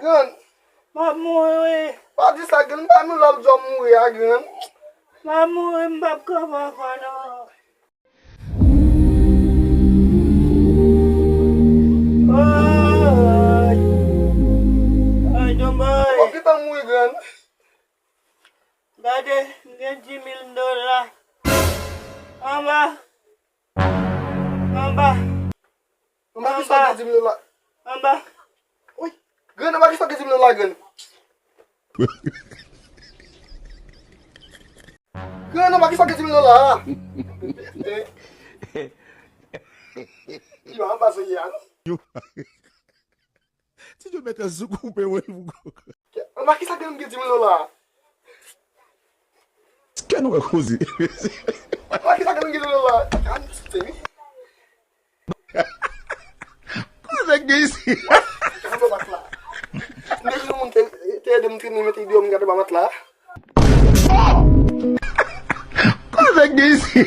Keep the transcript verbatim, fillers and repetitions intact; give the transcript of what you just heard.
Grann. M ap mouri, wi. Pa di sa, grann. M pa menm lè w ap di w ap mouri a, grann. M ap mouri, m p ap kanpe ankò, non. Ay! Ay, John Boy! W ap gentan mouri, grann. Gade, m gen dis mil dola. Anba. Anba. Anba kisa w gen dis mil dola? Anba. Wi. Grann, anba kisa w gen dis mil dola, grann? Grann, anba kisa w gen dis mil dola a? Li pa anba se ye a, non? Ti John mèt sou koupe, wi. Anba kisa grann gen dis mil dola a? Kè nou wè koze. Anba kisa grann gen dis mil dola a? An site wi. Koze gen isi. Kasa bat la. Mwen jwenn yon moun te te ede m trennen mete deyò m gade ba mat la. Koze gen isi.